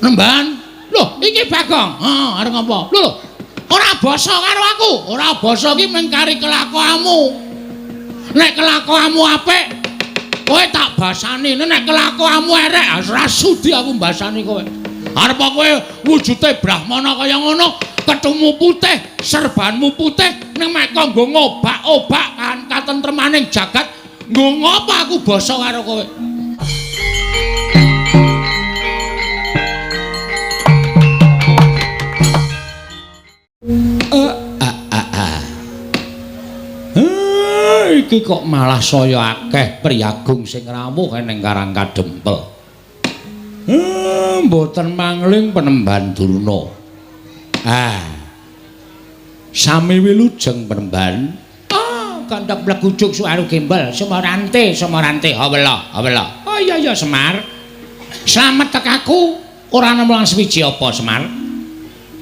Nemban. Lho, iki Bagong. Heeh, arep ngapa? Lho, ora basa karo aku. Ora basa iki mung kari kelakuanmu. Nek kelakuanmu apik, kowe tak basani. Nek kelakuanmu erek, ora sudi aku mbasani kowe. Arep kowe wujude brahmana kaya ngono, ketumu putih, serbanmu putih, ning mek kok nggo ngobak-obak kan katentremaning jagat, nggo ngopo aku basa karo kowe? Iki kok malah saya akeh priyagung sing rawuh ning Karang Kadempel. Mboten mangling Penemban Durna. Ah. Sami wilujeng Penemban. Ah, kandhak blegujuk suaru gembel, Sumarante, Sumarante, hawela, hawela. Oh iya iya Semar. Slamet tekaku ora nemu lan suwiji apa Semar?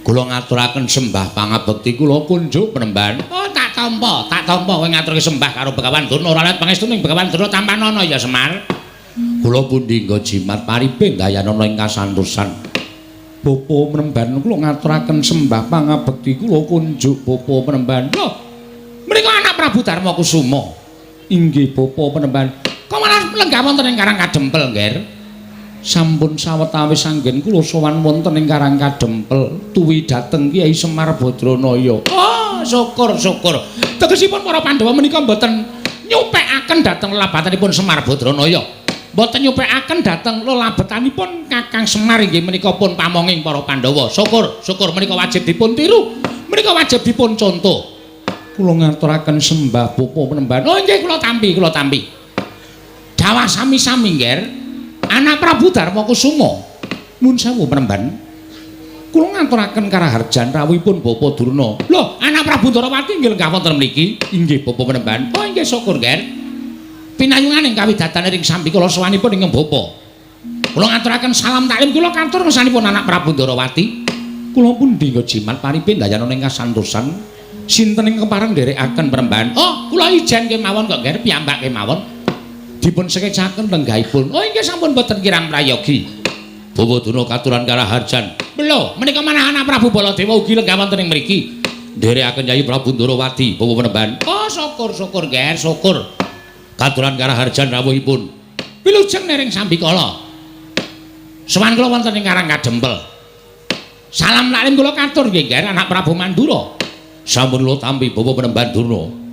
Kula ngaturaken sembah pangabekti kula kunjuk Penemban. Oh, tak tampa, tak tampa kowe ngaturke sembah karo Begawan Durna ora let pangestuning Begawan Durna tampanana ya Semar. Kula pundi nggo jimat paribing dayanana ing kasantosan. Bapa Penemban kula ngaturaken sembah pangabekti kula kunjuk Bapa Penemban. Lho, menika anak Prabu Darma Kusuma. Inggih Bapa Penemban. Kok malah lenggah wonten ing Karang Kadempel, Ngger? Sampun sawetawis anggen kula sowan wonten ing Karang Kadempel tuwi dhateng Kyai Semar Badranaya. Oh, syukur syukur. Tegesipun para Pandhawa menika mboten nyupekaken dhateng lelabatanipun Semar Badranaya. Mboten nyupekaken dhateng lelabetanipun Kakang Semar inggih menika pun pamonging para Pandhawa. Syukur, syukur menika wajib dipun tiru. Menika wajib dipun contoh. Kula ngaturaken sembah Bapa Penemban. Oh nggih kula tampi, kula tampi. Dawah sami-sami, Ngger. Anak Prabu Darma Kusuma. Nuwun sewu Penemban. Kula ngaturaken karaharjan rawuhipun Bapa Durna. Lho, anak Prabu Ndarawati nggih lenggah wonten mriki. Inggih Bapa Penemban. Oh inggih syukur, Ngger. Pinayunganing kawidatan ring sambikala sowanipun ingkang bapa. Kula ngaturaken salam taklim kula katur ngersanipun anak Prabu Ndarawati. Kula pundi nggo jimat paripin dayanana ing kasantosan. Sinten ing kepareng nderekaken Penemban? Oh, kula ijen kemawon kok, Ngger, piyambak kemawon. Dipun sekecaken lenggahipun. Oh inggih sampun boten kirang prayogi. Bawa Durna katuran karaharjan. Lho, menika manah anak Prabu Baladewa ugi lenggah wonten ing mriki. Nderekaken Yayi Prabu Ndarawati, Bawa Penemban. Oh, syukur syukur, Ngger, syukur. Katuran karaharjan rawuhipun. Wilujeng nering sambikala. Sowan kula wonten ing Karang Kadempel. Salam taklim kula katur nggih, Ngger, anak Prabu Mandura. Sampun kula tampi Bawa Penemban Durna.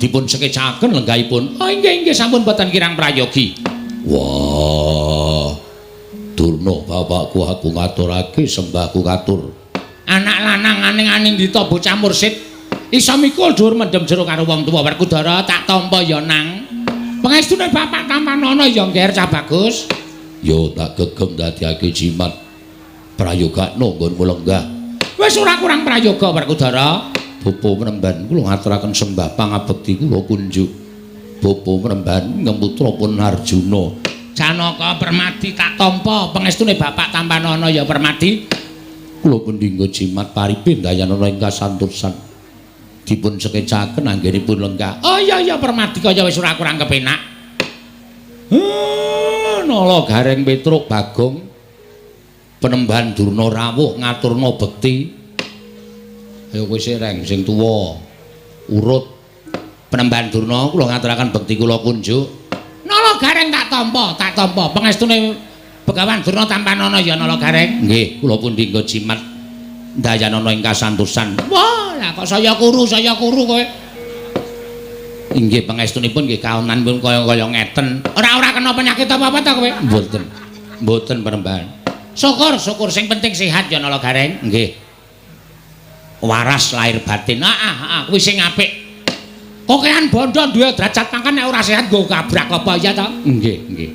Dipun sekecaken lenggahipun. Oh inggih inggih sampun boten kirang prayogi. Wah. Durna bapakku aku ngaturake sembahku katur. Anak lanang aning-aning dita bocah mursid iso mikul dhuwur mendem jero karo wong tuwa. Werkudara tak tampa ya nang. Pangestune bapak tampanana ya Ngger cah bagus. Yo tak gegem dadiake jimat. Prayogakno nggonmu lenggah. Wis ora kurang prayoga Werkudara. Bapa Penemban kula ngaturaken sembah pangabekti kula kunjuk. Bapa Penemban ngemputra pun Arjuna. Janaka Permadi tak tampa pangestune bapak tampanana ya Permadi. Kula pundi nggo jimat paripin dayanana ing kasantosan. Dipun sekecaken anggenipun lenggah. Oh iya iya Permadi kaya wis ora kurang kepenak. Nala Gareng Petruk Bagong Penemban Durna rawuh ngaturna bekti. Ayo kowe sik reng sing tuwa. Urut Penemban Durna kula ngaturaken bekti kula kunjuk. Nala Gareng tak tampa, tak tampa pangestune Begawan Durna tampanana ya Nala Gareng. Nggih, kula pundi nggo jimat dayanana ing kasantosan. Wah, lah kok saya kuru kowe. Inggih pangestunipun nggih kaonanipun kaya-kaya ngeten. Ora-ora kena penyakit apa-apa ta kowe? Mboten. Mboten Penemban. Syukur, syukur sing penting sehat ya Nala Gareng. Nggih. Waras lahir batin. Heeh, heeh, kuwi sing apik. Kokean bondo duwe derajat pangkat nek ora sehat nggo kabrak apa ya ta? Nggih, nggih.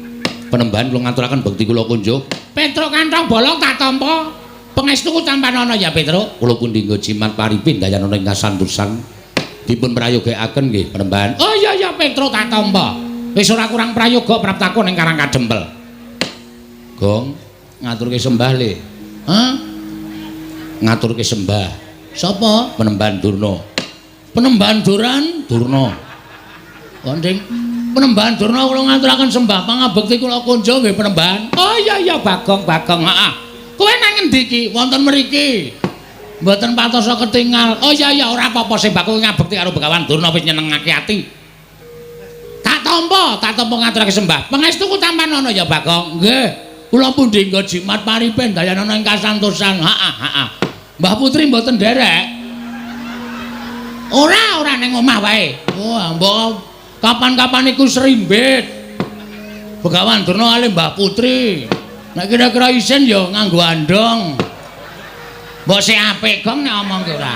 Penemban kula ngaturaken bekti kula kunjuk. Petruk kantong bolong tak tampa. Pangestuku tampanana ya Petruk. Kula pundi nggo jimat paripin dayanana ing kasantosan. Dipun prayogakaken nggih Penemban. Oh iya iya Petruk tak tampa. Wis ora kurang prayoga praptaku ning Karang Kadempel. Gong, ngaturke sembah le. Hah? Ngaturke sembah. Sapa? Penemban Durna. Penemban Duran Durna. Konding Penemban Durna kula ngaturaken sembah pangabekti kula kunjung nggih Penemban. Oh iya iya Bagong Bagong, heeh. Kowe nang ngendi iki? Wonten mriki. Mboten patosa ketingal. Oh iya iya ora apa-apa sembah kowe ngabekti karo Begawan Durna wis nyenengake ati. Tak tampa ngaturake sembah. Pangestuku tampan ana ya Bagong. Nggih. Kula pundi nggo jimat paripen dayanana ing kasantosan. Heeh, heeh. Mbah Putri mboten nderek. Ora, ora ning omah wae. Wah, mbok kapan-kapan iku serimbit. Begawan Durna kalih Mbah Putri. Nek kira-kira isin ya nganggo andong. Mbok sik apik gong nek omongke ora.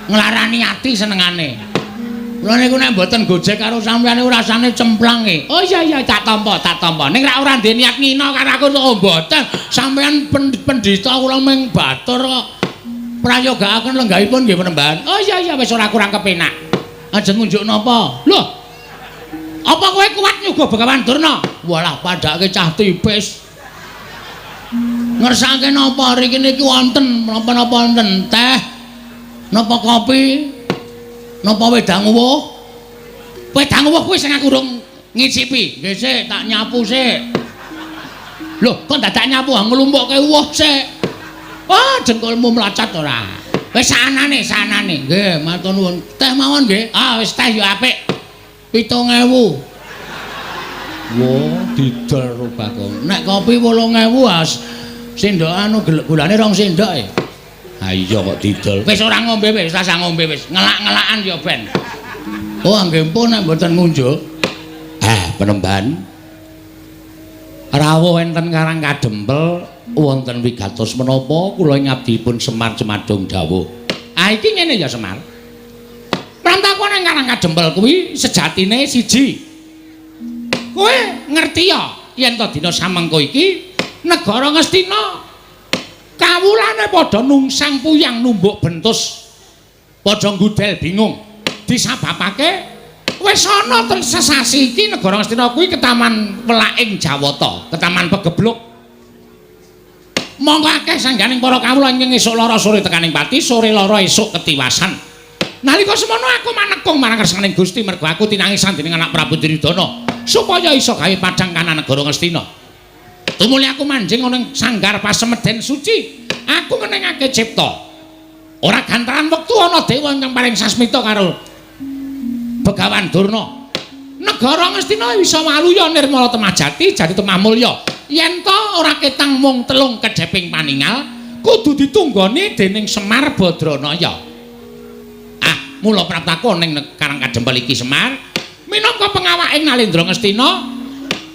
Nglarani ati senengane. Kula niku nek mboten gojek karo sampeyan niku rasane cemplang e. Oh iya iya tak tampa, tak tampa. Ning rak ora ndek niat ngina karo aku oh mboten. Sampeyan pendhita kula ming batur kok. Prayogaaken lenggahipun nggih Panembahan. Oh iya iya wis ora kurang kepenak. Ajeng ngunjuk napa? Lho. Apa kowe kuat nyuguh Begawan Durna? Walah padhake cah tipis. Ngersake napa riki niki wonten napa-napa wonten teh, napa kopi, napa wedang uwuh? Wedang uwuh kuwi sing aku urung ngicipi. Nggih sik, tak nyapu sik. Lho, kok dadak nyapu nglumpukke uwuh sik. Wah, dengkulmu mlacat ora. Wis sanane, sanane. Nggih, matur nuwun. Teh mawon nggih. Ah, wis teh ya apik. 7000. Wah, didol ro Bagong. Nek kopi 8000 as sendok anu gulane 2 sendok e. Ha iya kok didol. Wis ora ngombe wis, rasah ngombe wis. Ngelak-ngelakan ya ben. Oh, nggih pun nek mboten ngunjuk. Ah, Panembahan. Rawuh enten Karang Kadempel wonten wigatos menapa kula ngabdipun Semar Cemadung dawuh. Ah iki ngene ya Semar. Prantakon ing Karang Kadempel kuwi sejatine siji. Kowe ngerti ya yen to dina samengko iki negara Ngastina kawulane padha nungsang puyang numbuk bentus padha nggudel bingung disababake wis ana ten sesasi iki negara Ngastina kuwi ketaman welaking Jawata, ketaman pegebluk. Monggo akeh sangganing para kawula ingkang esuk lara sore tekaning pati, sore lara esuk ketiwasan. Nalika semono aku manekung marang kersaning Gusti mergo aku tinangisan dening anak Prabu Duryudana supaya iso gawe padhang kanan negara Ngastina. Tumuli aku manjing ana ing sanggar pasemeden suci, aku ngenengake cipta. Ora gantaran wektu ana dewa ingkang paring sasmita karo Begawan Durna. Negara Ngastina bisa waluya nirmala temah jati jati temah mulya. Yen to ora ketang mung telung kedheping paningal, kudu ditunggoni dening Semar Badranaya. Ah, mula praptaku ning Karang Kadempel iki Semar, minangka pengawaking Nalendra Ngastina,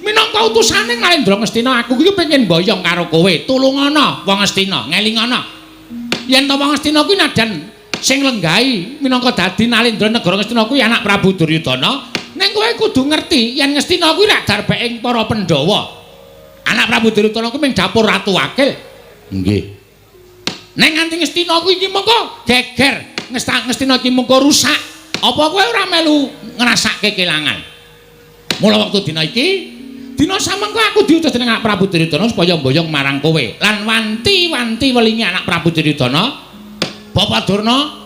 minangka utusane Nalendra Ngastina, aku iki pengen mboyong karo kowe. Tulungana wong Ngastina, ngelingana. Yen to wong Ngastina kuwi nadan sing lenggahi minangka dadi Nalendra negara Ngastina kuwi anak Prabu Duryudana, ning kowe kudu ngerti yen Ngastina kuwi rak darbeking para Pandhawa. Anak Prabu Duryudana kuwi ming dapur ratu wakil. Nggih. Ning nganti Ngastina kuwi iki mengko geger, Ngastina iki mengko rusak. Apa kowe ora melu ngrasake kelangan? Mula wektu dina iki, dina samengko aku diutus dening anak Prabu Duryudana supaya mboyong marang kowe. Lan wanti-wanti welingi anak Prabu Duryudana, Bapak Durna,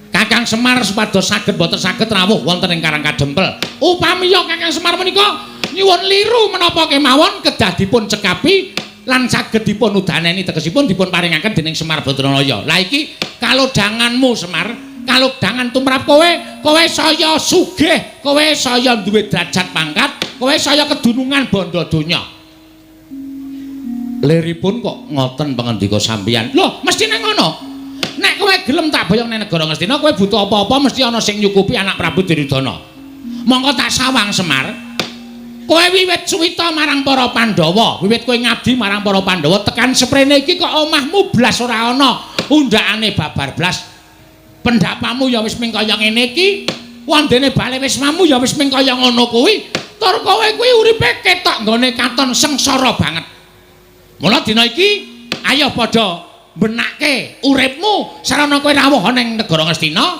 Kakang Semar supados saged boten saged rawuh wonten ing Karang Kadempel. Upami ya Kakang Semar menika nyuwun liru menapa kemawon kedah dipun cekapi lan saged dipun udaneni tegesipun dipun paringaken dening Semar Badranaya. Lah iki kalodhanganmu Semar, kalodhangan tumrap kowe, kowe saya sugih, kowe saya duwe derajat pangkat, kowe saya kedunungan bondo donya. Liripun kok ngoten pangandika sampeyan? Lho, mestine ngono. Nek kowe gelem tak boyong ning negara Ngastina, kowe butuh apa-apa mesti ana sing nyukupi anak Prabu Duryudana. Mongko tak sawang Semar. Kowe wiwit suwita marang para Pandhawa, wiwit kowe ngabdi marang para Pandhawa tekan seprene iki kok omahmu blas ora ana, undhakane babar blas. Pendapamu ya wis ming kaya ngene iki, wandene bale wismamu ya wis ming kaya ngono kuwi. Tur kowe kuwi uripe ketok nggone katon sengsara banget. Mula dina iki ayo padha benake uripmu sarana kowe rawuh ning negara Ngastina,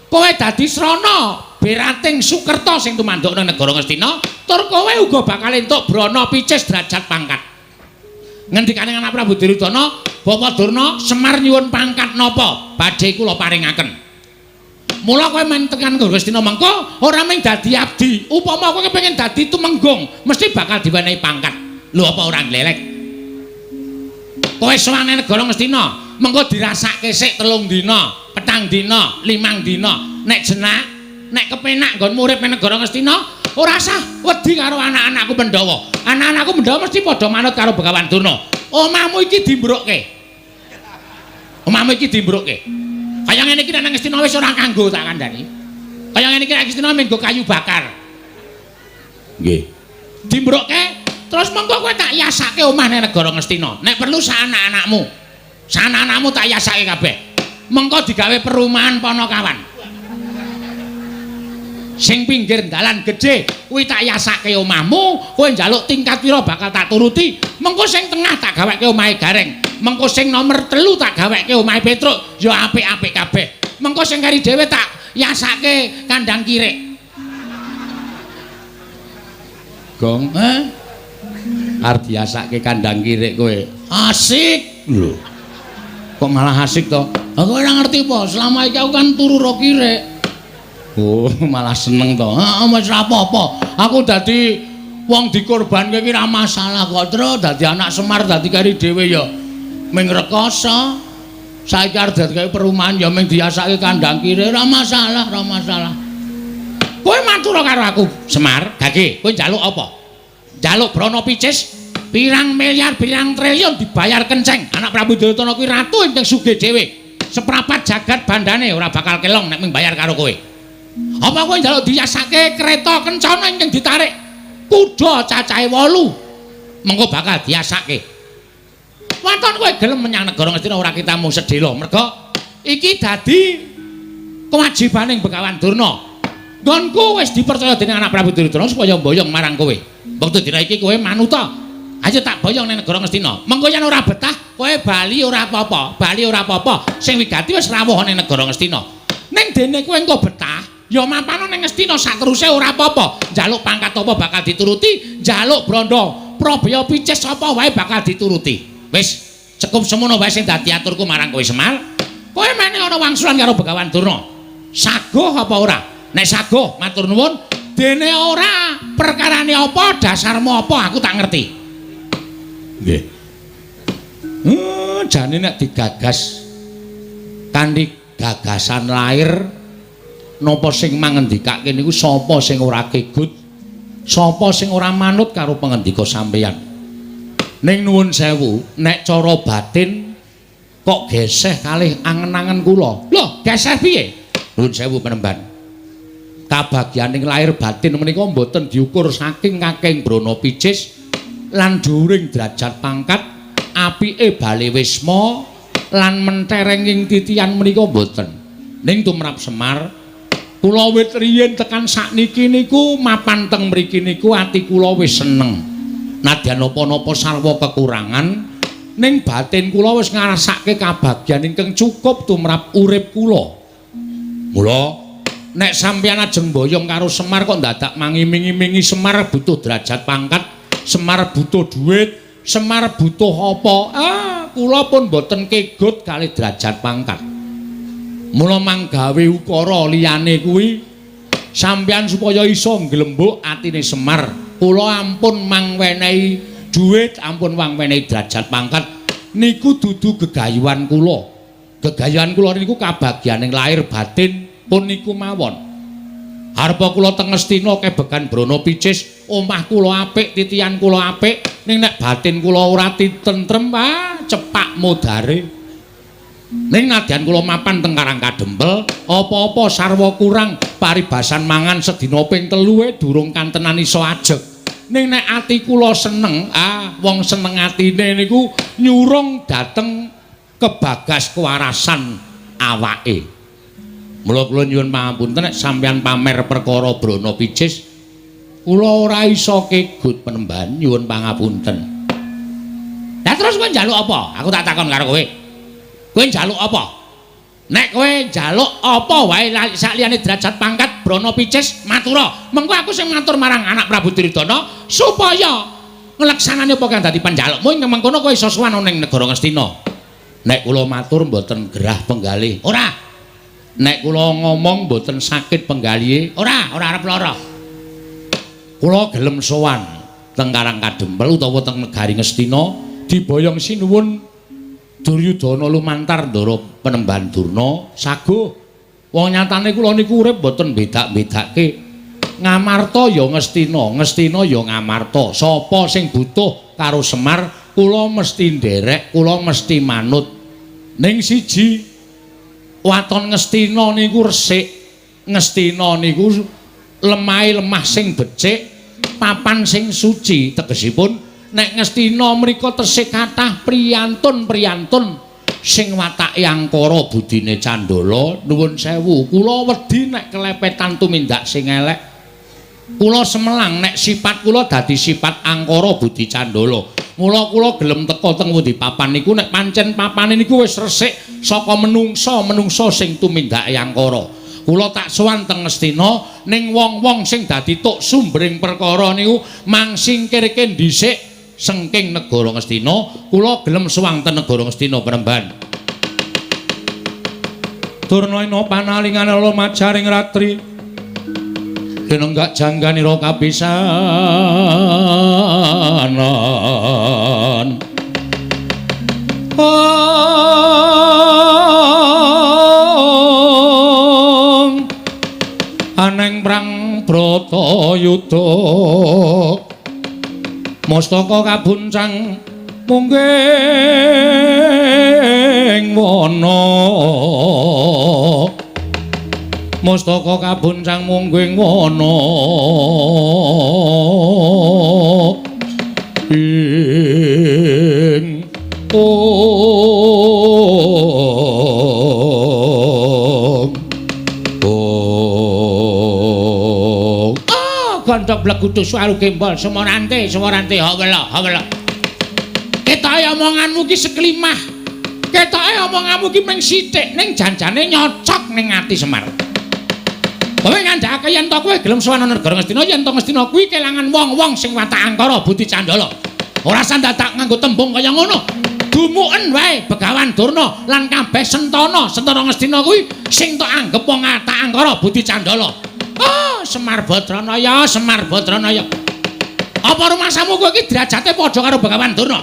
kowe dadi srana berating Sukerta sing tumanduk nang negara Ngastina, tur kowe uga bakal entuk brana picis derajat pangkat. Ngendikane anak Prabu Duryudana, Bapak Durna, Semar nyuwun pangkat napa badhe kula paringaken. Mula kowe men tekan Ngastina mengko ora mung dadi abdi, upama kowe kepengin dadi tumenggung, mesti bakal diwenehi pangkat. Lho apa ora glelek? Kowe sowan nang negara Ngastina, mengko dirasake sik 3 dina, 4 dina, 5 dina. Nek jenak, nek kepenak nggonmu urip nang negara Ngastina, ora usah wedi karo anak-anakku Pandhawa. Anak-anakku Pandhawa mesti padha manut karo Begawan Durna. Omahmu iki dimbrukke. Omahmu iki dimbrukke. Kaya ngene iki nek nang Ngastina wis ora kanggo tak kandhani. Kaya ngene iki nek Ngastina mung nggo kayu bakar. Nggih. Dimbrukke terus mengko kowe tak yasake omah nang negara Ngastina. Nek perlu sak anak-anakmu. Sak anak-anakmu tak yasake kabeh. Mengko digawe perumahan Ponokawan. Sing pinggir dalan gedhe kuwi tak yasake omahmu, kowe njaluk tingkat pira bakal tak turuti. Mengko sing tengah tak gaweke omahe Gareng. Mengko sing nomor 3 tak gaweke omahe Petruk, ya apik-apik kabeh. Mengko sing kari dhewe tak yasake kandang kirik. Gong, eh? Arep diasake kandang kirik kowe. Asik lho. Kok malah asik to? Aku ora ngerti apa, selama iki aku kan turu ro kirik. Oh, malah seneng to. Heeh, wis ora apa-apa. Aku dadi wong dikorbanke iki ora masalah kok, Tru. Dadi anak Semar dadi kari dhewe ya ming rekoso. Saiki arep dadi kaya perumahan ya ming diasake kandang kirik, ora masalah, ora masalah. Kowe matur karo aku, Semar, Gage, kowe njaluk apa? Njaluk brana picis pirang miliar, pirang triliun dibayar kenceng. Anak Prabu Duryudana kuwi ratu ingkang sugih dhewe. Seprapat jagat bandane ora bakal kelong nek mung bayar karo kowe. Apa kowe njaluk diyasake kereta kencana ingkang ditarik kuda cacahe 8? Mengko bakal diasake. Waton kowe gelem menyang negara Ngastina ora kita mung sedhela, merga iki dadi kewajibaning Begawan Durna. Nggonku wis dipercaya dening anak Prabu Duryudana supaya mboyong marang kowe. Wektu dina iki kowe manuta. Ayo tak boyong ning negara Ngastina. Mengko yen ora betah, kowe bali ora apa-apa, bali ora apa-apa. Sing wigati wis rawuh ning negara Ngastina. Ning dene kowe engko betah, ya mapano ning Ngastina sateruse ora apa-apa. Njaluk pangkat apa bakal dituruti, njaluk brandha probaya picis apa wae bakal dituruti. Wis cukup semono wae sing dadi aturku marang kowe Semar. Kowe mene ana wangsulan karo Begawan Durna. Saguh apa ora? Nek saguh matur nuwun, dene ora perkarane apa, dasarmu apa aku tak ngerti. Nggih. Jane nek digagas kanthi gagasan lair napa sing mangendikake niku sapa sing ora kegut, sapa sing ora manut karo pangendika sampeyan. Ning nuwun sewu, nek cara batin kok geseh kalih angen-angen kula. Lho, geseh piye? Nuwun sewu penemban. Kabagyaning lair batin menika mboten diukur saking kakeng brana picis lan dhuwuring derajat pangkat, apike bale wisma lan menterenging titian menika mboten. Ning tumrap Semar, kula wit riyin tekan sakniki niku mapan teng mriki niku ati kula wis seneng. Nadyan napa-napa sarwa kekurangan, ning batin kula wis ngrasake kabagyan ingkang cukup tumrap urip kula. Mula nek sampeyan ajeng mboyong karo Semar kok dadak mangiming-imingi Semar butuh derajat pangkat, Semar butuh duit, Semar butuh apa? Ah, kula pun mboten kegut kalih derajat pangkat. Mula manggawe ukara liyane kuwi sampeyan supaya iso nglembuk atine Semar. Kula ampun mangwenehi duit, ampun mangwenehi derajat pangkat niku dudu gegayuhan kula. Gegayuhan kula niku kabagyaning lahir batin pun niku mawon. Arpa kula teng Ngastina kebegan brana picis, omah kula apik, titian kula apik, ning nek batin kula ora titentrem, ah cepak modare. Ning nadyan kula mapan teng Karang Kadempel, apa-apa sarwa kurang, paribasan mangan sedina ping 3 durung kantenan iso ajeg. Ning nek ati kula seneng, ah wong seneng atine niku nyurung dhateng kebagas kewarasan awake. Mula kula nyuwun pangapunten nek sampeyan pamer perkara brana picis, kula ora iso kegut penemban, nyuwun pangapunten. Lah terus kowe njaluk apa? Aku tak takon karo kowe. Kowe njaluk apa? Nek kowe njaluk apa wae sakliyane derajat pangkat brana picis matura. Mengko aku sing matur marang anak Prabu Duryudana supaya ngleksanani apa kang dadi panjalukmu ing mengkono kowe iso sowan ning negara Ngastina. Nek kula matur mboten gerah penggalih. Ora. Nek kula ngomong mboten sakit penggalihe. Ora, ora arep lara. Kula gelem sowan teng Karang Kadempel utawa teng negari Ngastina diboyong sinuwun Duryudana lumantar ndara Penemban Durna saguh. Wong nyatane kula niku urip mboten bedak-bedake. Ngamarta ya Ngastina, Ngastina ya Ngamarta. Sapa sing butuh karo Semar, kula mesti nderek, kula mesti manut. Ning siji waton Ngastina niku resik. Ngastina niku lemahe lemah sing becik, papan sing suci. Tegesipun nek Ngastina mriku tesih kathah priyantun-priyantun sing watake angkara budine candala. Nuwun sewu, kula wedi nek kelepetan tumindak sing elek. Kula semelang nek sifat kula dadi sifat angkara budi candala. Mula kula gelem teka teng pundi papan niku nek pancen papane niku wis resik saka menungsa-menungsa sing tumindake angkara. Kula tak sowan teng Ngastina ning wong-wong sing dadi tuk sumbering perkara niku mangsingkirke dhisik sengking negara Ngastina. Kula gelem sowan teng negara Ngastina Penemban. Durna ina panalingane lumajaring ratri lenenggak jangganira kapisanan. Ong aneng prang bratayuda mustaka kabuncang mungging wana. Mustaka kabuncang mungging wana ing ong ong. Ah, gandhok blegudu suwaru gembol semorante semorante hawela hawela. Ketoke omonganmu ki seklimah. Ketoke omonganmu ki mung sithik ning janjane nyocok ning ati Semar. Kowe ngandhakake yen to kowe gelem sowan negara Ngastina, yen to Ngastina kuwi kelangan wong-wong sing watak angkara budi candala. Ora sandadak nganggo tembung kaya ngono. Dumuken wae Begawan Durna lan kabeh sentana, sentana Ngastina kuwi sing tok anggep wong watak angkara budi candala. Oh, Semar Badranaya, Semar Badranaya. Apa rumasamu kowe iki derajate padha karo Begawan Durna?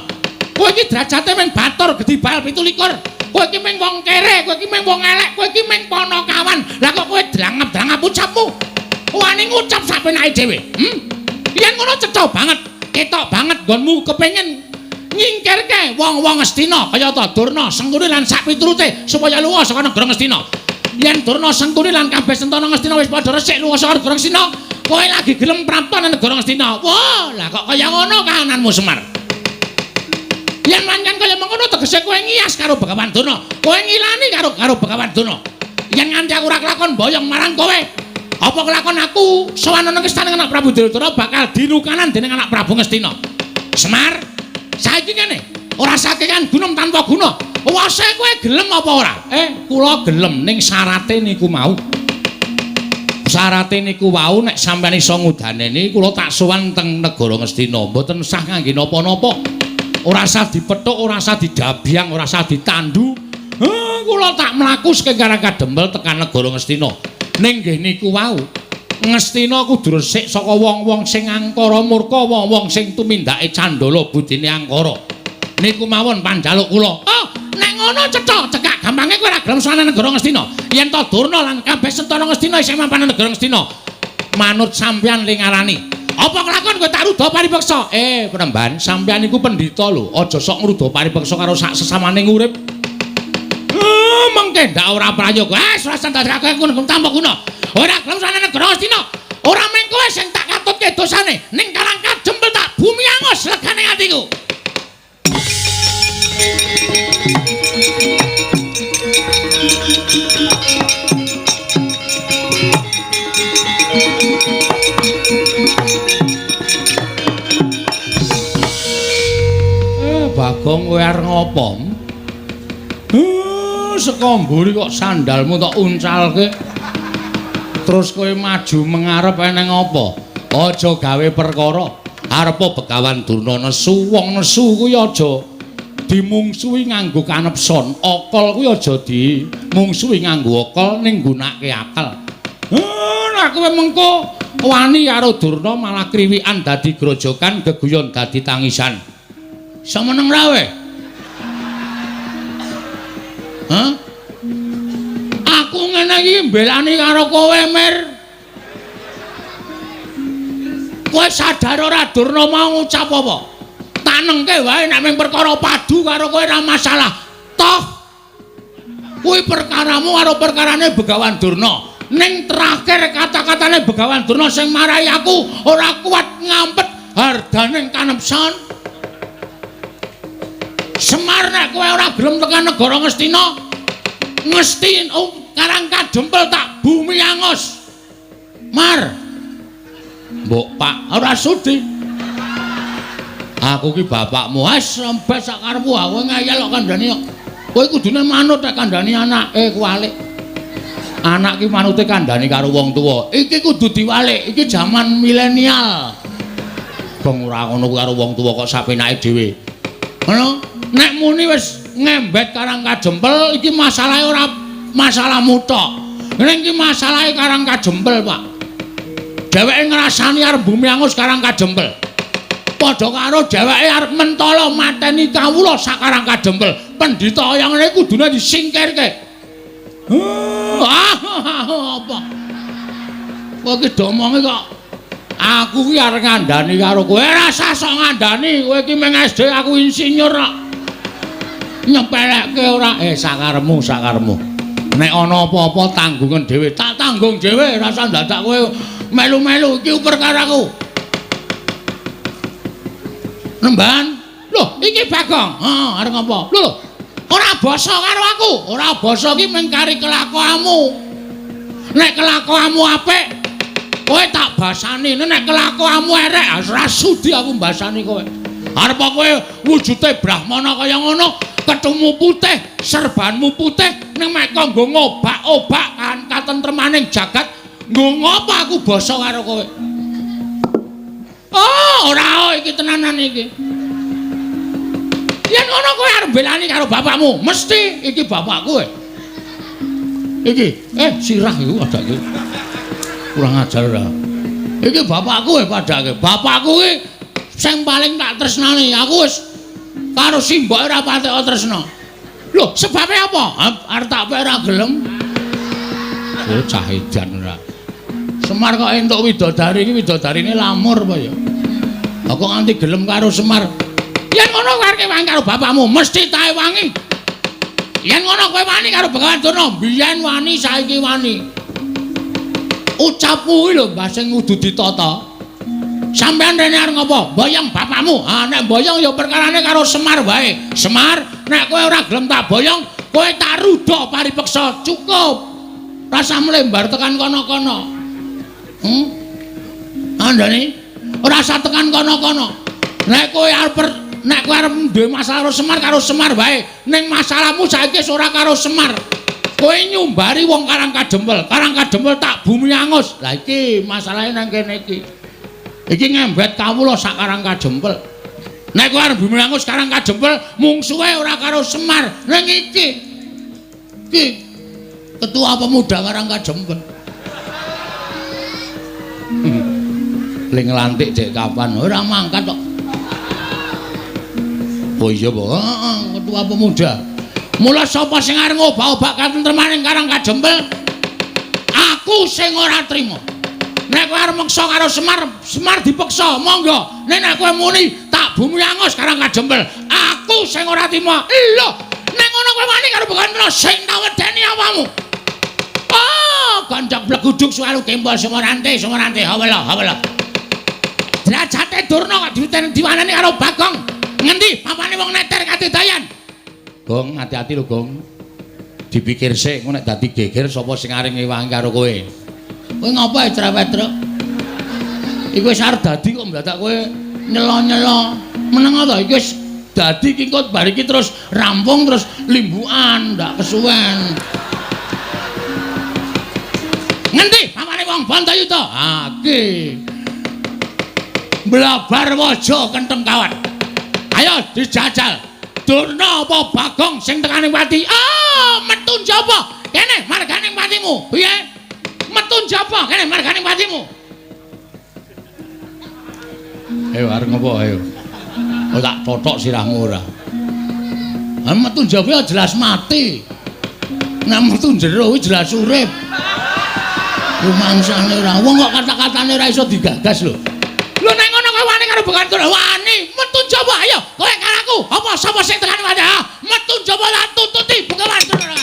Kowe iki derajate mung batur gedhi bal 27. Kowe iki mung wong kere, kowe iki mung wong elek, kowe iki mung panakawan. Lah kok kowe drangap-drangap ucapmu? Wani ngucap sak penake dhewe. Yen ngono cetha banget, ketok banget nggonmu kepengin nyingkirke wong-wong Ngastina kaya ta Durna, Sengkuni lan sak piturute supaya lunga saka negara Ngastina. Yen Durna, Sengkuni lan kabeh sentana Ngastina wis padha resik lunga saka negara Ngastina, kowe lagi gelem prapta nang negara Ngastina. Wah, lah kok kaya ngono kahananmu Semar? Yen pancen kaya mengkono tegese kowe ngiyas karo Begawan Durna, kowe ngilani karo karo Begawan Durna. Yen nganti aku ora kelakon boyong marang kowe, apa kelakon aku sowan nang istana anak Prabu Duryudana bakal dilukanan dening anak Prabu Ngastina. Semar, saiki ngene, ora sakekan gunung tanpa guna. Wase kowe gelem apa ora? Kula gelem ning syarate niku mau. Syarate niku wau nek sampeyan iso ngudaneni kula tak sowan teng negara Ngastina, mboten sah ngangge napa-napa. Ora sah dipethuk, ora sah didabyang, ora sah ditandu. Kula tak mlaku saking Karang Kadempel tekan negara Ngastina. Ning nggih niku wau, Ngastina kudu resik saka wong-wong sing angkara murka, wong-wong sing tumindake candala budine angkara. Niku mawon panjaluk kula. Oh, nek ngono cetha, cekak gampange kowe ora gelem sowan negara Ngastina. Yen to Durna lan kabeh sentana Ngastina isih mapan negara Ngastina, manut sampeyan ling ngarani. Apa kelakon kowe tak ruda paripeksa? Penemban, sampeyan niku pendhita lho. Aja sok ngruda paripeksa karo sak sesamane urip. Mengke ndak ora prayoga. Ah, ora sandake ngono tanpa guna. Ora gelem sowan negara Ngastina. Ora mung kowe sing tak katutke dosane, ning Karang Kadempel tak bumi angus legane atiku. Bagong kowe arep ngopo? Saka mburi kok sandalmu tok uncalke. Terus kowe maju mengarep eneng apa? Aja gawe perkara. Arepa Begawan Durna nesu, wong nesu kuwi aja dimungsuhi nganggo kanepson. Akal kuwi aja dimungsuhi nganggo akal ning nggunakake akal. Nek kowe mengko wani karo Durna malah kriwikan dadi grojokan, geguyon dadi tangisan. Iso meneng ra kowe? Hah? Aku ngene iki mbelani karo kowe, Mir. Kowe sadar ora Durna mau ngucap apa? Tanengke wae nek mung perkara padu karo kowe ora masalah. Toh kuwi perkaramu karo perkarane Begawan Durna. Ning terakhir kata-katane Begawan Durna sing marai aku ora kuat ngampet hardaning kanepson. Semar nek kowe ora gelem tekan negara Ngastina, Ngesti Karang Kadempel tak bumi angus. Mar. Mbok Pak ora sudi. Aku ki bapakmu, wis rembes sak karepmu, aku ngeyel kok kandhani kok. Kowe kudune manut nek kandhani anake kuwalik. Anak ki manute kandhani karo wong tuwa. Iki kudu diwalik, iki jaman milenial. Bong ora ngono karo wong tuwa kok sapenake dhewe. Ngono, nek muni wis ngembet Karang Kadempel iki masalahe ora masalahmu tok. Ning iki masalahe Karang Kadempel, Pak. Dheweke ngrasani arep bumi angus Karang Kadempel. Padha karo dheweke arep mentala mateni kawula sak Karang Kadempel. Pendhita kaya ngene kudune disingkirke. Apa? Kowe iki domonge kok aku ki arep ngandani karo kowe. Ora usah sok ngandani, kowe iki mung SD, aku insinyur kok. Nyepelekke ora? Sakarepmu, sakarepmu. Nek ana apa-apa tanggungan dhewe, tak tanggung dhewe, ora usah dadak kowe melu-melu iki perkaraku. Nemban. Loh, iki Bagong. Heeh, arep ngapa? Lho, ora basa karo aku. Ora basa iki mung kari kelakuanmu. Nek kelakuanmu apik, kowe tak basani. Nek kelakuanmu erek, ora sudi aku mbasani kowe. Arep kowe wujude brahmana kaya ngono, kethumu putih, serbanmu putih, ning mek kok nggo ngobak-obak kan katentremaning jagat, nggo ngopo aku basa karo kowe? Oh, ora iki tenanan iki. Yen ngono kowe arep belani karo bapakmu, mesti iki bapakku. Iki, sirah iku padake. Kurang ajar ora. Iki bapakku padake. Bapakku iki sing paling tak tresnani. Aku wis karo simboke ora patek tresna. Lho, sebabe apa? Arep tak pek ora gelem. Oh, cah edan ora. Semar kok entuk widodari iki, widodarine lamur apa ya? Kok nganti gelem karo Semar? Yen ngono kowe arep wangi karo bapakmu, mesti tae wangi. Yen ngono kowe wani karo Begawan Durna, biyen wani saiki wani. Ucapmu kuwi lho Mbah sing kudu ditata. Sampeyan rene arep ngopo? Boyong bapakmu. Ah nek boyong ya perkarane karo Semar wae. Semar, nek kowe ora gelem tak boyong, kowe tak rudha paripeksa. Cukup. Rasa mlembar tekan kono-kono. Andane ora usah tekan kono-kono. Nek kowe arep nek kowe arep duwe masalah karo Semar, karo Semar wae. Ning masalahmu saiki wis ora karo Semar. Kowe nyumbari wong Karang Kadempel. Karang Kadempel tak bumi angus. Lah iki masalahe nang kene iki. Iki ngembet kawula sak Karang Kadempel. Nek kowe arep bumi angus Karang Kadempel, mungsuhe ora karo Semar. Ning iki. Iki ketua pemuda Karang Kadempel. Ling nglantik dek kapan? Ora mangkat kok. Oh iya, Pak. Heeh, ketua pemuda. Mula sapa sing arep ngobak-obak katentremaning Karang Kadempel? Aku sing ora trima. Nek kowe arep meksa karo Semar, Semar dipeksa, monggo. Nek nek kowe muni tak bumi angus Karang Kadempel, aku sing ora trima. Lho, nek ngono kowe wani karo Begawan Durna sing tak wedeni awakmu. Oh, ganjak bleguduk suwaru gembol Sumarante, Sumarante, hawela, hawela. Derajate Durna kok diwanani karo Bagong. Ngendi papane wong neter kadedayan? Gong, hati-hati lho, Gong. Dipikir sik, engko nek dadi geger sapa sing arep ngewangi karo kowe? Kowe ngopo ae cerewet, Truk? Iku wis arep dadi kok ndadak kowe nyelo-nyelo. Meneng to iki wis dadi iki kok bar iki terus rampung terus limbukan, ndak kesuwen. Ngendi papane wong Bantayuda? Ha iki. Blabar waja kentheng kawat. Ayo dijajal. Durna apa Bagong sing tekane pati? Ah, metu njaba. Kene margane patimu. Piye? Metu njaba kene margane patimu. Ayo arep ngopo ayo? Oh tak totok sirahmu ora. Ah metu njaba jelas mati. Nek metu jero kuwi jelas urip. Rumangsane ora wong kok kata-katane ora iso digagas lho. Lho nek ngono kowe wani karo Begawan Durna? Wani, metu njaba ayo. Kowe karo aku. Apa sapa sing tekan wani? Metu njaba lan tututi Begawan Durna.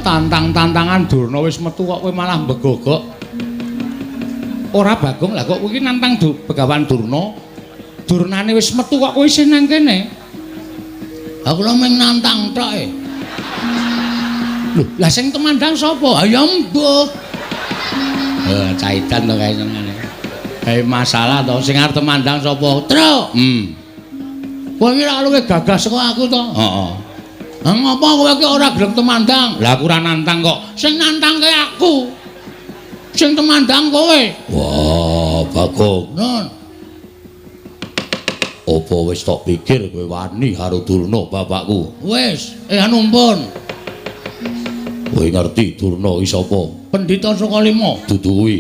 Tantang-tantangan Durna wis metu kok kowe malah mbegogok. Ora Bagong, lah kok kowe iki nantang Begawan Durna. Durnane wis metu kok kowe isih nang kene. Aku lho mung nantang tok e. Lho, lah sing temandang sapa? Ha ya mbuh. Caitan to kae senengane. Masalah to sing arep temandang sapa? Truk. Kowe iki ora luwih gagah saka aku to? Heeh. Lah ngopo kowe iki ora gelem temandang? Lah aku ora nantang kok. Sing nantangke aku. Sing temandang kowe. Wah, Bagong. Nun. Apa wis tok pikir kowe wani karo Durna bapakku? Wis, anu pun. Kowe ngerti Durna iki sapa? Pendhita Sukalima. Dudu kuwi.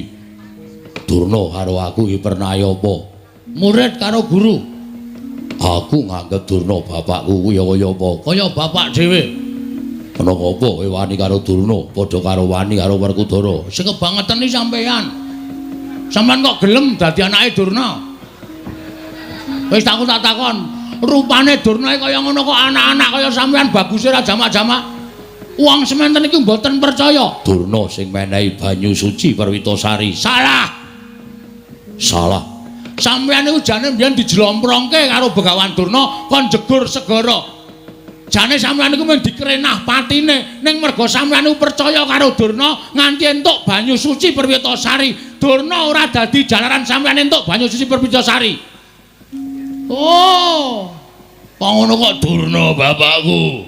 Durna karo aku iki pernah apa? Murid karo guru. Aku nganggep Durna bapakku kuwi kaya apa? Kaya bapak dhewe. Ana apa kowe wani karo Durna padha karo wani karo Werkudara? Sing kebangetan iki sampean. Sampean kok gelem dadi anake Durna? Wis aku tak takon, rupane Durna kaya ngono kok anak-anak kaya sampean baguse ra jamak-jamak. Wong sementen iki mboten percaya. Durna sing menehi banyu suci Perwitasari. Salah. Salah. Sampeyan niku jane mbiyen dijlomprongke karo Begawan Durna kon jegur segara. Jane sampeyan niku mung dikrenah patine, ning merga sampeyan niku percaya karo Durna nganti entuk banyu suci Perwitasari. Durna ora dadi jalaran sampeyan entuk banyu suci Perwitasari. Oh. Kok ngono kok Durna bapakku.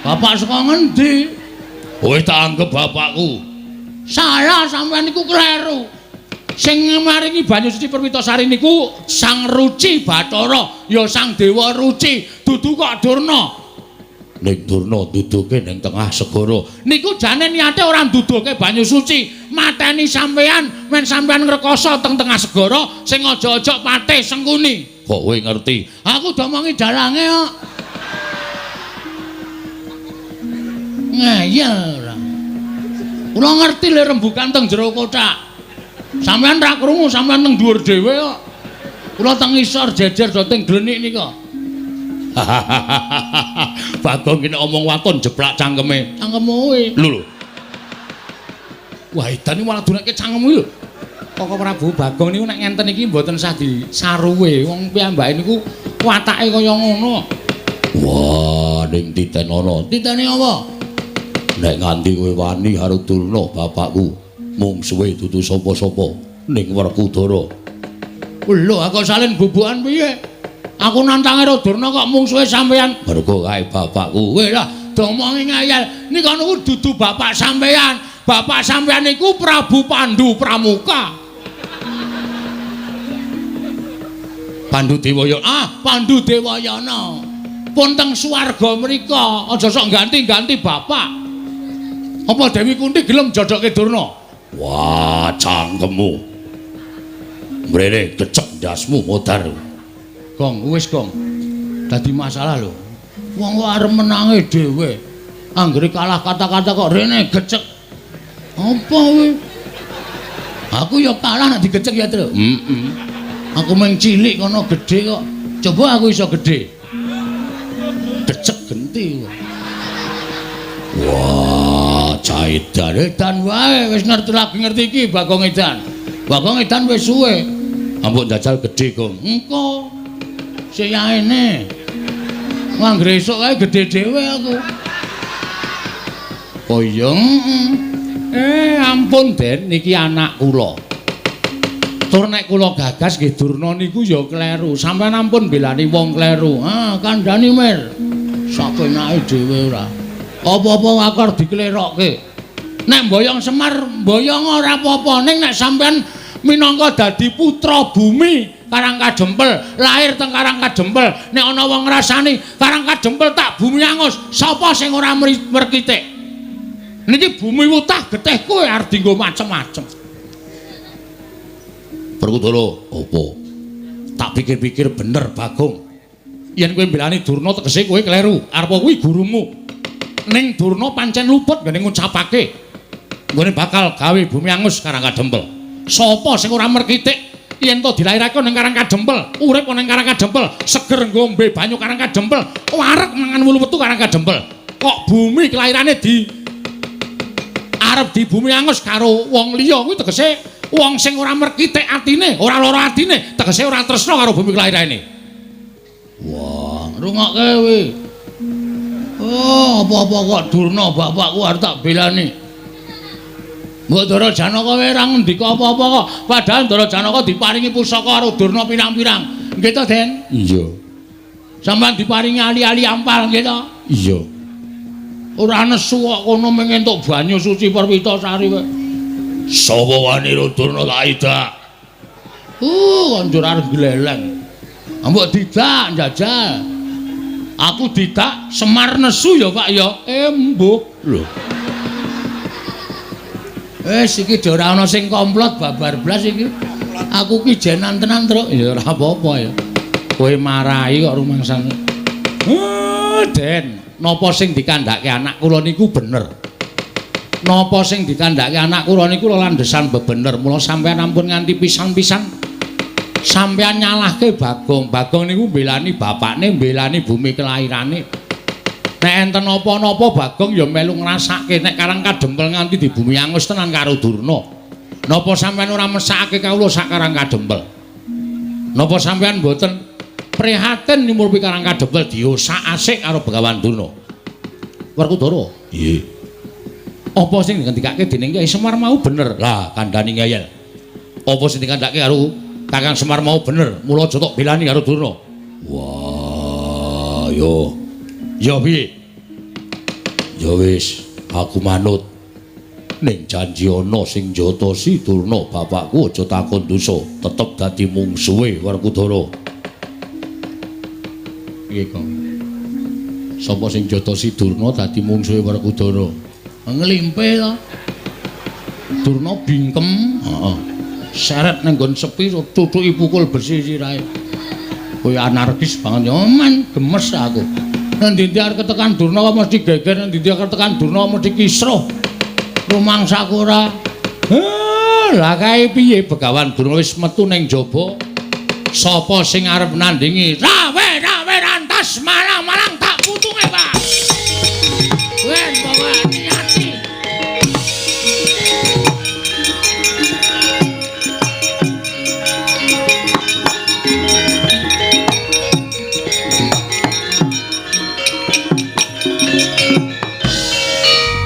Bapak saka ngendi? Kowe tak anggep bapakku. Salah, sampeyan niku kleru. Sing maringi banyu suci Perwitasari niku Sang Ruci Bathara, ya Sang Dewa Ruci, dudu kok Durna. Ning Durna duduke ning tengah segara. Niku jane niate ora nduduke banyu suci, mateni sampean men sampean ngrekoso teng tengah segara sing aja-aja patih Sengkuni. Kok kowe ngerti? Aku domongi dalange kok. Ngeyel ora. Kula ngerti le rembukan teng jero kothak. Sampeyan ra krungu, sampeyan teng dhuwur dhewe kok. Kula teng ngisor jejer do teng glenik nika. Bagong ki nek omong waton jeplak cangkeme. Cangkemmu kuwi. Lho lho. Wah, edan iki malah dunekke cangkemmu lho. Koko Prabu Bagong niku nek ngenten iki mboten sah disaruwe. Wong piyambake niku watake kaya ngono. Wah, ning titenono. Titene apa? Nek nganti kowe wani karo Durna bapakku, mungsuhe dudu sapa-sapa ning Werkudara. Lho, aku salin bubukan piye? Aku nantang karo Durna kok mungsuhe sampean. Mergo kae bapakku. Kowe lah domongi ngayal. Nika niku dudu bapak sampean. Bapak sampean niku Prabu Pandu Pramuka. Pandu Dewayana. Ah, Pandu Dewayana. Pun teng swarga mriko, aja sok ganti-ganti bapak. Apa Dewi Kunti gelem jodohke Durna? Wah, cangkemmu. Mrene kecek ndasmu modar. Gong, wis gong. Dadi masalah lho. Wong kok arep menange dhewe. Anggere kalah kata-kata kok rene gecek. Apa kowe? Aku ya kalah nek digecek ya, Tru. Heeh. Aku mung cilik kono gedhe kok. Coba aku iso gedhe. Gecek genti. Wah, caidan edan wae wis ngerti lagi ngerti iki Bagong Edan. Bagong Edan wis suwe. Ampun jajal gedhe, Gong. Engko. Sing yaene. Anggere esuk kae gedhe dhewe aku. Oh iya. Ampun Den, niki anak kula. Tur nek kula gagas nggih Durna niku ya kleru. Sampeyan ampun belani wong kleru. Ah, kandhani Mir. Sakenake dhewe ora. Apa-apa akar diklerokke. Nek mboyong Semar mboyong ora apa-apa, ning nek sampeyan minangka dadi putra bumi Karang Kadempel, lahir teng Karang Kadempel. Nek ana wong ngrasani Karang Kadempel tak bumi angus, sapa sing ora merkitik? Niki bumi wutah getih kowe arep dienggo macem-macem. Werkudara, apa? Tak pikir-pikir bener Bagong. Yen kowe mbelani Durna tegese kowe kleru. Arep kuwi gurumu. Ning Durna pancen luput nggone ngucapake nggone bakal gawe bumi angus Karang Kadempel. Sapa sing ora merkitik yen to dilairake ning Karang Kadempel, urip ning Karang Kadempel, seger ngombe banyu Karang Kadempel, wareg mangan wulu wetu Karang Kadempel. Kok bumi kelairane di arep di bumi angus karo wong liya kuwi tegese wong sing ora merkitik atine, ora lara atine, tegese ora tresna karo bumi kelairane. Wah, rungokke kowe. Oh, apa-apa kok Durna bapakku arep tak belani. Mbok Ndara Janaka kowe ora ngendika apa-apa kok. Padahal Ndara Janaka diparingi pusaka karo Durna pirang-pirang. Nggih to, Den? Iya. Sampeyan diparingi ali-ali ampal nggih to? Iya. Ora nesu kok kono mung entuk banyu suci Perwitasari kowe. Sapa wani ro Durna tak idak? Konjur arep gleleng. Mbok didak njajal. Aku didak Semar nesu ya, Pak ya. Mbuh. Lho. Wis iki ora ana sing komplot babar blas iki. Aku ki jenan tenan, Truk. Ya ora apa-apa ya. Kowe marahi kok rumangsane. Den, napa sing dikandhake anak kula niku bener. Napa sing dikandhake anak kula niku landhesan bebener. Mula sampeyan ampun nganti pisan-pisan sampeyan nyalahke Bagong. Bagong niku mbelani bapakne, mbelani bumi kelairane. Nek enten napa-napa Bagong ya melu ngrasake nek Karang Kadempel nganti di bumi angus tenan karo Durna. Napa sampeyan ora mesakake kawula sak Karang Kadempel? Napa sampeyan mboten prihatin nyumurpi Karang Kadempel diosak-asik karo Begawan Durna? Werkudara, nggih. Apa sing dingendikake dening Kyai Semar mau bener? Lah, kandhani ngeyel. Apa sing dikandhake karo Kakang Semar mau bener? Mula aja tok belani karo Durna. Wah, yo. Ya piye? Ya wis, aku manut. Ning janji ana sing njotosi Durna bapakku aja takon dosa, tetep dadi mungsuhe Werkudara. Piye, Kang? Sapa sing njotosi Durna dadi mungsuhe Werkudara? Nglimpe to. Durna bingkem, heeh. Seret ning nggon sepi tutuki pukul besi sirahe. Kowe anarkis banget ya, men gemes aku. Nang ndi arep ketekan Durna kok mesti geger, nang ndi arep ketekan Durna mesti kisruh. Rumangsaku ora. Lah kae piye Begawan Durna wis metu ning jaba. Sapa sing arep nandingi? Rawe-rawe rantas malang-malang tak putunge, Pak. Wen pokoke niati.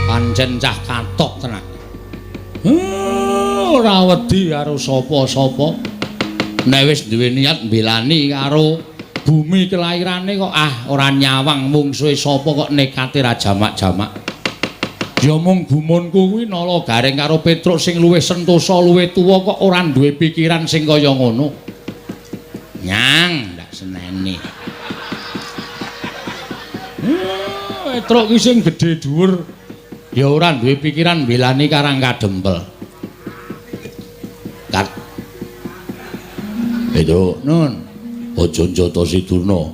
Pancen cah katok tenan. Ora wedi karo sapa-sapa. Nek wis duwe niat mbelani karo bumi kelairane kok ah ora nyawang mungsuhe sapa kok nekate ra jamak-jamak. Ya mung gumunku kuwi Nala Gareng karo Petruk sing luwih sentosa luwih tuwa kok ora duwe pikiran sing kaya ngono. Nyang ndak seneni. Petruk ki sing gedhe dhuwur ya ora duwe pikiran mbelani Karang Kadempel. Kat. Petruk, nun, aja njotosi Durna.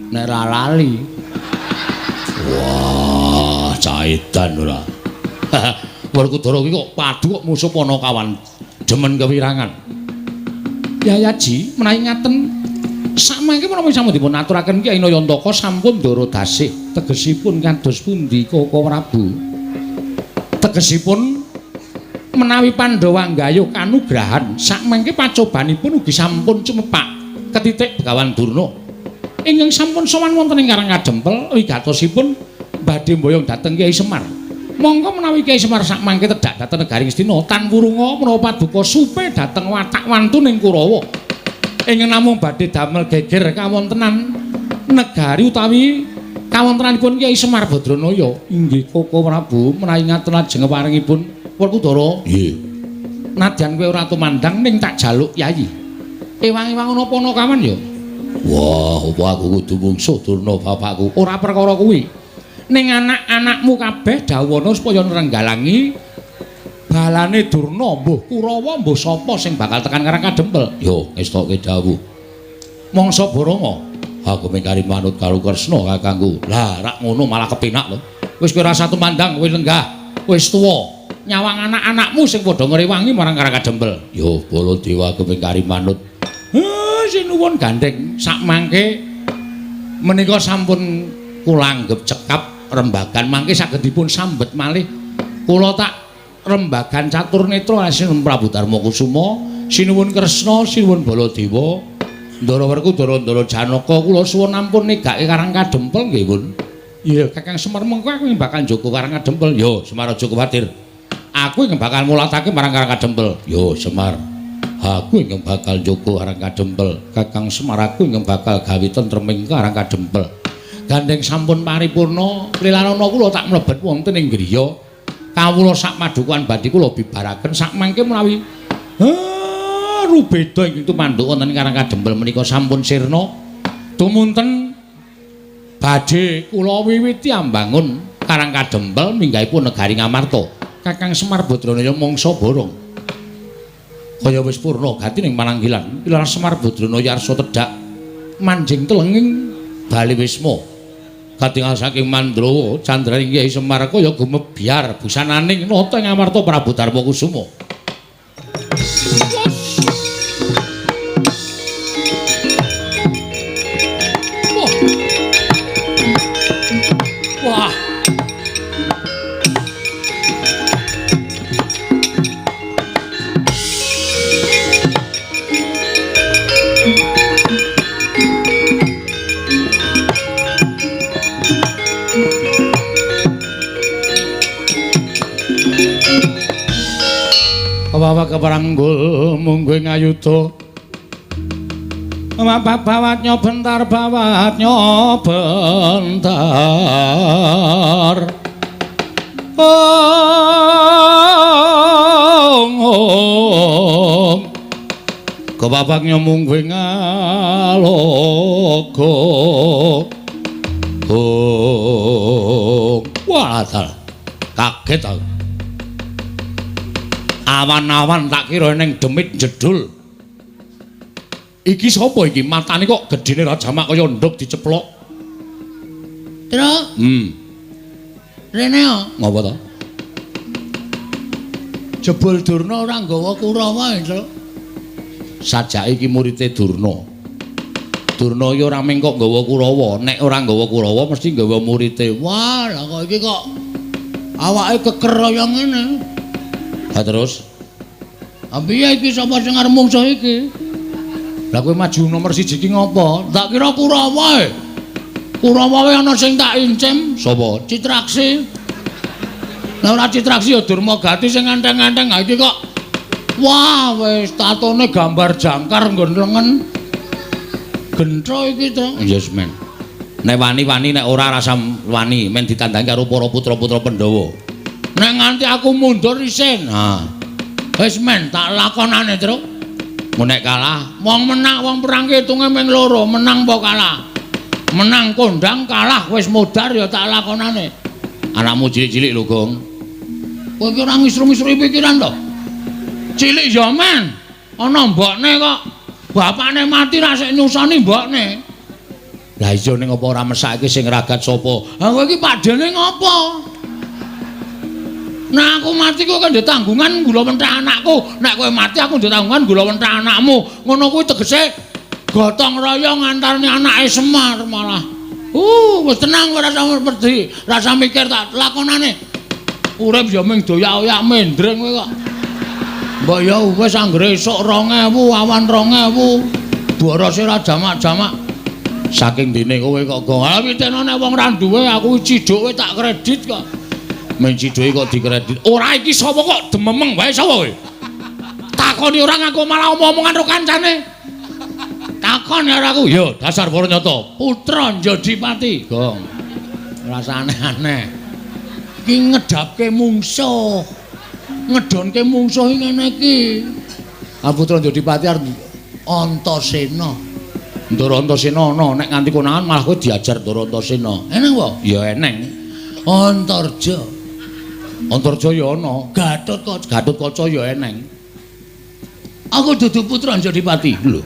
Nek ra lali. Wah, caidan ora. Werkudara ki kok padu kok musuh Panakawan demen kewirangan. Yayaji, menawi ngaten samangke menapa sampun dipun aturaken Kyai Nayantaka sampun ndara dasih. Tegesipun kados pundi Koko Prabu? Tegesipun menawi Pandhawa nggayuh kanugrahan sakmangke pacobanipun ugi sampun cumepak ketitik Begawan Durna ingkang sampun sowan wonten ing Karang Kadempel wigatosipun badhe mboyong dhateng Kyai Semar. Monggo menawi Kyai Semar sakmangke tedhak dhateng negari Ngastina tan wurunga menawa paduka supe dhateng watak wantuning Kurawa ingkang namung badhe damel geger kawontenan negari utawi kawontenanipun Kyai Semar Badranaya. Inggih Koko Prabu, menawi ngaten lajeng paringipun Werkudara. Nggih. Nadyan kowe ora tumandang ning tak jaluk yayi. Ewang-ewang ana panakawan ya. Wah, apa aku kudu mungsuh Durna bapakku? Ora perkara kuwi. Ning anak-anakmu kabeh dhawuhana supaya nrenggalangi balane Durna, mbuh Kurawa mbuh sapa sing bakal tekan Karang Kadempel. Yo, ngestoke dawuh. Mangsa Baranga, aku mengkari manut karo Kresna kakangku. Lah, rak ngono malah kepenak lho. Wis kowe rasa tumandang, kowe lenggah, wis tuwa. Nyawang anak-anakmu sing padha ngrewangi marang Karang Kadempel. Yo, Baladewa aku mengkari manut. Sinuwun gandeng sakmangke menika sampun kula anggep cekap rembagan mangke saged dipun sambet malih. Kula tak rembagan catur netra sinuwun Prabu Darma Kusuma, sinuwun Kresna, sinuwun Baladewa, Ndara Werkudara, Ndara Janaka, kula suwun ampun negake Karang Kadempel nggih, Pun. Iya, Kakang Semar mengko aku bakal njaga Karang Kadempel. Yo, Semar aja kuwatir. Aku ingkang bakal mulatake marang Karang Kadempel. Yo, Semar. Aku ingkang bakal njaga Karang Kadempel. Kakang Semar aku ingkang bakal gawe tentreming Karang Kadempel. Gandeng sampun paripurna, lilanana kula tak mlebet wonten ing griya. Kawula sak padukuhan badhe kula bibaraken sakmangke menawi rubeda ingkang tumanduk wonten ing Karang Kadempel menika sampun sirna. Tumunten badhe kula wiwiti ambangun Karang Kadempel minggahipun negari Ngamarta. Kakang Semar Badranaya mangsa borong. Kaya wis purna gati ning pananggilan. Pilar Semar Badranaya arsa tedhak manjing telenging bali wisma. Katingal saking Mandrawa candraning Kyai Semar kaya gumebyar busananing nata ing Amarta Prabu Darma Kusuma. Wah. Bawa keperanggul mungguing ayuda. Bawat nyobentar, bawat nyobentar. Ong ong. Kebabak nyomungguing alogo. Ong. Wah, kaget aku. Awan-awan tak kira ning demit jedul. Iki sapa iki? Matane kok gedene ra jamak kaya nduk diceplok. Truk. Rene yo. Ngopo to? Jebul Durna ora nggawa Kurawa, Truk. Sajake iki murite Durna. Durna iki ora mung kok nggawa Kurawa, nek ora nggawa Kurawa mesti nggawa murite. Wah, lah kok iki kok awake keker kaya ngene. Ha terus? Ha piye iki sapa sing arep mungsuh iki? Lah kowe maju nomor 1 iki ngopo? Tak kira Kurawa e. Kurawa wae ana sing tak incim. Sapa? Citraksi. Lah ora Citraksi ya Durmagati sing enteng-enteng. Ha iki kok wah wis tatone gambar jangkar nggon lengen. Gentro iki to. Yes men. Nek wani-wani nek ora rasa wani men ditandangi karo para putra-putra Pandhawa. Nek nganti aku mundur isin. Ha. Wis men tak lakonane, Truk. Mun nek kalah, wong menang wong perang ki hitunge ming loro, menang apa kalah. Menang kondang, kalah wis modar ya tak lakonane. Anakmu cilik-cilik lho, Gong. Kowe iki ora ngisru-ngisru pikiran to? Cilik ya men. Ana mbokne kok. Bapakne mati ra sik nyusoni mbokne. Lah iya ning apa ora mesake sing ragat sapa? Ha kowe iki pakdene ngopo? Nah aku mati kowe kan ndek tanggungan gula mentah anakku. Nek kowe mati aku ndek tanggungan gula mentah anakmu. Ngono kuwi tegese gotong royong antarane anake Semar malah. Wis tenang ora usah wedi, rasa mikir tak lakonane. Urip ya mung doyak-oyak mendring kowe kok. Mbok ya wis anggere esuk 2000, awan 2000. Borose ra jamak-jamak. Saking dene kowe kok gong. Ha pitene nek wong ra duwe aku cidhuke tak kredit kok. Men cidhuke kok dikredit. Ora iki sapa kok dememeng wae sapa kowe? Takoni ora ngaku malah omong-omongan karo kancane. Takon karo aku. Ya dasar para nyata. Putra Njodipati, Gong. Rasa aneh-aneh. Iki ngedapke mungsuh. Ngedonke mungsuh ngene iki. Ah putra Njodipati arep Antasena. Ndara Antasena ana, nek nganti konangan malah kowe diajar Ndara Antasena. Eneng apa? Ya eneng. Antarja. Antarja ya ana. Gatotkaca. Gatotkaca ya eneng. Aku dudu putra Anjadipati. Lho.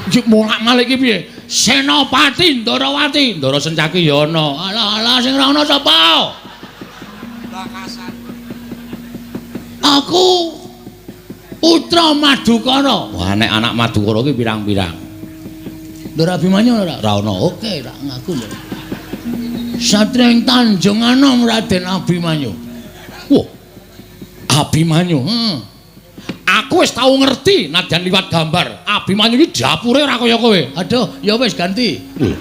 Iki molak-malik iki piye? Senopati Ndarawati, Ndara Sencaki ya ana. Alah alah sing ora ana sapa? Bakasan. Aku putra Madukara. Wah, nek anak Madukara ki pirang-pirang. Ndara Abimanyu ora? Ora ana. Oke, ra ngaku lho. Satria ing Tanjung Anom Raden Abimanyu. Wah. Abimanyu. Heeh. Aku wis tau ngerti nadyan liwat gambar. Abimanyu iki dapure ora kaya kowe. Aduh, ya wis ganti. Lho.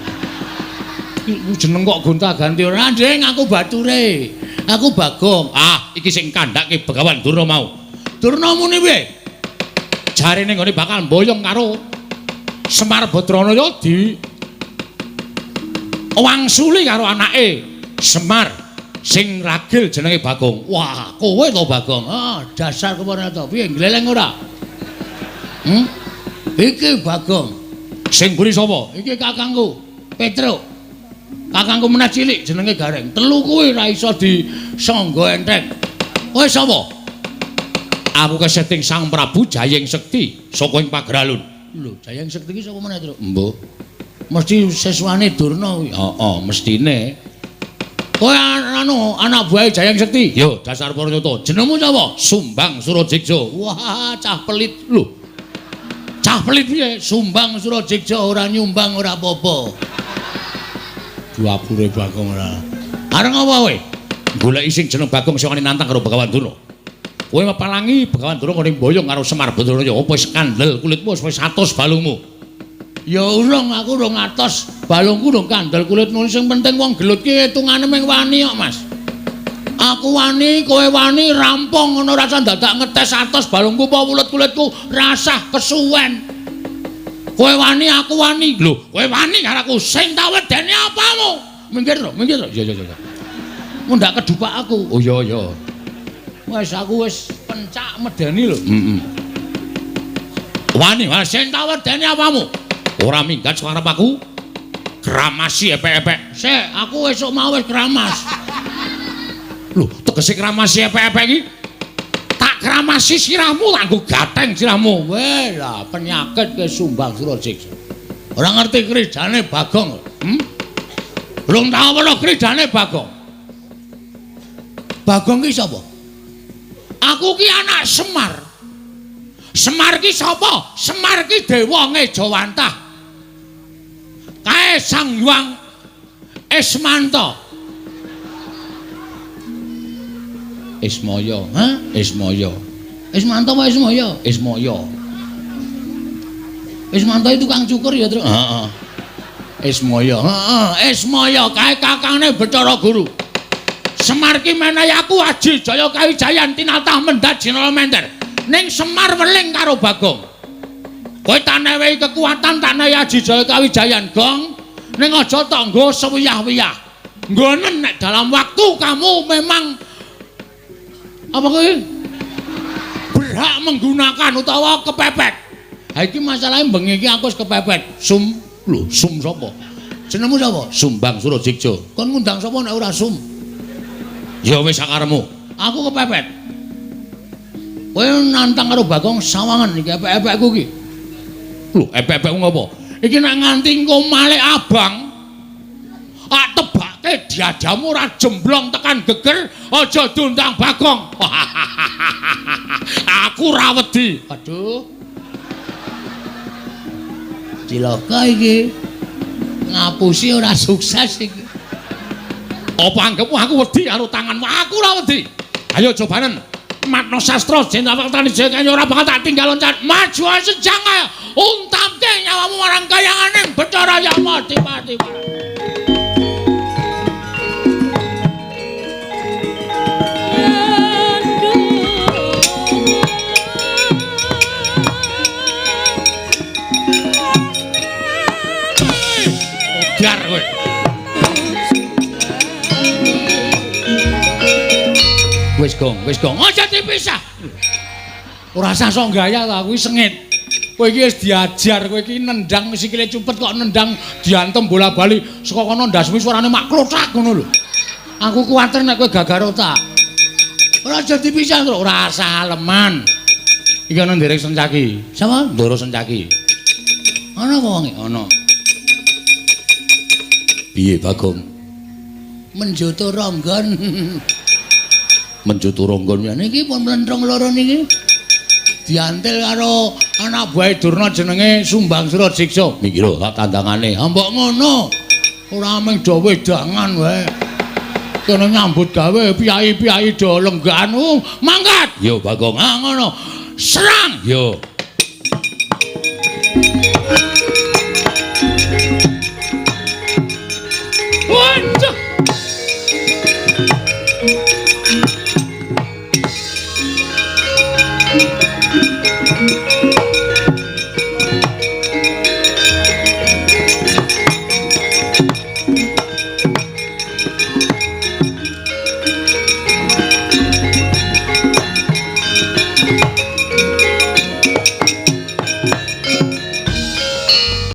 Jeneng kok gonta-ganti ora, Nding, aku bature. Aku Bagong. Ah, iki sing kandhake Begawan Durna mau. Durna muni piye? Jarene nggone bakal mboyong karo Semar Badranaya di wangsuli karo anake Semar sing ragil jenenge Bagong. Wah, kowe to Bagong. Ah, dasar kepara to. Piye gleleng ora? Hmm? Iki Bagong. Sing mburi sapa? Iki kakangku, Petruk. Kakangku meneh cilik jenenge Gareng. Telu kuwi ora iso disangga enteng. Kowe sapa? Aku keseting Sang Prabu Jayeng Sekti saka ing Pageralun. Lho, Jayeng Sekti iki sapa meneh, Truk? Mbuh. Mesti siswane Durna kuwi. Heeh, mestine. Kowe anu anak buahe Jayeng Sekti? Yo, dasar Paranyata. Jenengmu sapa? Sumbang Surajiksa. Wah, cah pelit. Lho. Cah pelit piye? Sumbang Surajiksa ora nyumbang ora apa-apa. Dapure Bagong ora. Areng apa kowe? Goleki sing jeneng Bagong sing wani nantang karo Begawan Durna. Kowe mepalangi Begawan Durna ngene mboyong karo Semar Badranaya. Apa wis kandel kulitmu wis 100 balungmu? Ya urung, aku urung atos. Balungku urung kandel kulitmu. Sing penting wong gelut ki hitungane mung wani kok, Mas. Aku wani, kowe wani, rampung ngono rasa dadak ngetes atos balungku apa wulet kulitku, rasah kesuwen. Kowe wani, aku wani. Lho, kowe wani karo aku. Sing tak wedeni apamu? Minggir to, minggir to. Iya, iya, iya. Mundak kedupak aku. Oh iya, iya. Wis aku wis pencak medeni lho. Heeh. Wani, wani sing tak wedeni apamu? Ora minggat suarep aku. Kramasi epek-epek. Sik, aku esuk mau wis kramas. Lho, tegese kramasi epek-epek iki tak kramasi sirahmu, tak nggo gateng sirahmu. Weh lah, penyakit ke Sumbang Surajiksa. Ora ngerti kridane Bagong. Hmm? Belum tau weruh kridane Bagong. Bagong ki sapa? Aku ki anak Semar. Semar ki sapa? Semar ki dewa ngejawantah. Kae Sang Hyang Ismanta. Ismaya, ha? Ismaya. Ismanta apa Ismaya? Ismaya. Ismanta itu tukang cukur ya, Truk? Heeh. Ismaya. Heeh, Ismaya kae kakangne Bathara Guru. Semar ki menehi aku aji jaya kawijayan tinatah mendhat jinala menter. Ning Semar weling karo Bagong. Kowe tak newehi kekuatan, tak newehi aji jaya kawijayan, Gong. Ning aja tok nggo sewiyah-wiyah. Nggonen nek dalam waktu kamu memang apa kuwi berhak menggunakan utawa kepepet. Ha iki masalahe bengi iki aku wis kepepet. Sum, lho, sum sapa? Jenengmu sapa? Sumbang Surajiksa. Kon ngundang sapa nek ora sum? Ya wis sakarepmu. Aku kepepet. Kowe nantang karo Bagong sawangan iki epek-epekku iki. Lho, epek-epekmu ngopo? Iki nek nganti engko malik abang, tak tebake diadamu ora jemblong tekan geger, aja diundang Bagong. Aku ora wedi. Aduh. Cilaka iki. Ngapusi ora sukses iki. Apa anggepmu aku wedi karo tanganmu? Aku ora wedi. Ayo cobanen. Matno sastra jenawak tani jaya ora bakal tak tinggal loncat. Maju sejang ayo. Untamke nyawamu marang kayanganing Bathara Yama Dipati. Modar kowe. Wis gong, wis gong. Aja dipisah. Ora usah sok gaya ta, kuwi sengit. Kowe iki wis diajar, kowe iki nendang sikile cupet kok nendang diantem bola-bali saka kono ndasmu suarane mak klothak ngono lho. Aku kuwatir nek kowe gagar otak. Ora aja dipisah, Truk. Ora saleman. Iki ana nderek Sencaki. Sapa? Ndara Sencaki. Ana apa wonge? Ana. Piye, Bagong? Menjoto ronggon. Menjoto ronggon ya niki pun mlentrung loro niki. Diantil karo anak buahe Durna jenenge Sumbang Surajiksa. Niki lho tak tandangane. Ha mbok ngono. Ora mung do wedangan wae. Kene nyambut gawe piyai-piyai do lenggahan. Mangkat. Yo Bagong. Ha ngono. Serang. Yo.